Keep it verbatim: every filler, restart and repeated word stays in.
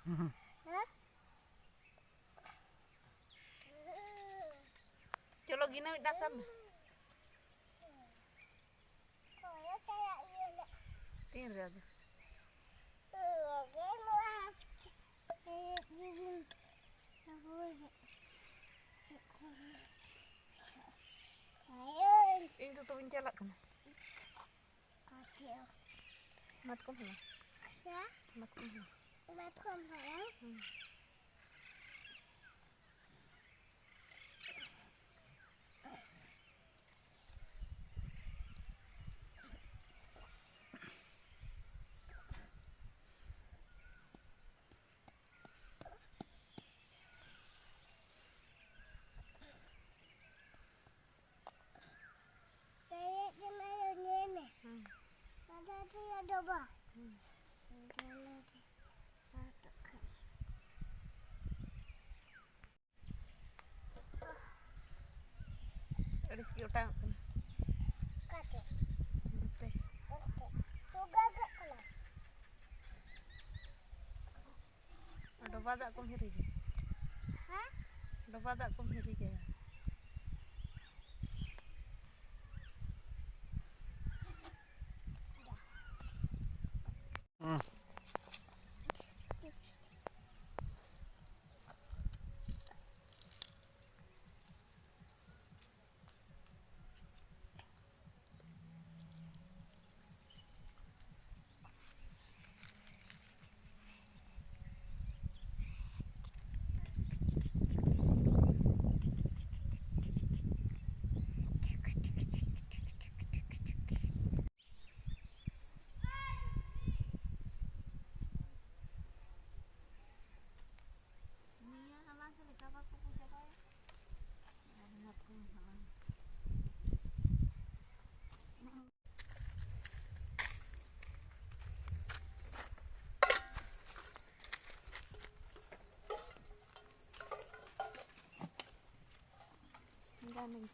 ᱦᱮᱸ? ᱪᱚᱞᱚ ᱜᱤᱱᱟᱹ ᱢᱤᱫᱴᱟᱝ ᱥᱟᱵ ᱢᱮ᱾ ᱛᱤᱱ ᱨᱮ ᱟᱫᱚ? ᱤᱧ ᱫᱚ ᱛᱚᱵᱮᱧ ᱪᱟᱞᱟᱜ ᱠᱟᱱᱟ᱾ ᱢᱟᱛᱠᱚᱢ ᱦᱟᱞᱟᱝ᱾ ᱦᱮᱸ? ᱢᱟᱛᱠᱚᱢ ᱦᱟᱞᱟᱝ᱾ ᱢᱟᱛᱠᱚᱢ ᱦᱟᱞᱟᱝ? ᱦᱩᱸ᱾ ᱦᱩᱸ᱾ ᱦᱩᱸ᱾ ᱟᱹᱲᱤᱥ ᱜᱮ ᱚᱴᱟᱝᱚᱜ ᱠᱟᱱᱟ᱾ ᱚᱠᱟᱛᱮ? ᱱᱚᱛᱮ᱾ ᱚᱠᱟᱛᱮ? ᱛᱚ ᱜᱟᱜᱟᱜ ᱠᱟᱱᱟ᱾ ᱰᱚᱵᱟ ᱫᱟᱜ ᱠᱚᱢ ᱦᱤᱨᱤᱡᱟ᱾ ᱦᱮᱸ? ᱰᱚᱵᱟ ᱫᱟᱜ ᱠᱚᱢ ᱦᱤᱨᱤᱡᱟ᱾ ᱦᱩᱸ᱾ ᱜᱟᱱᱤᱧ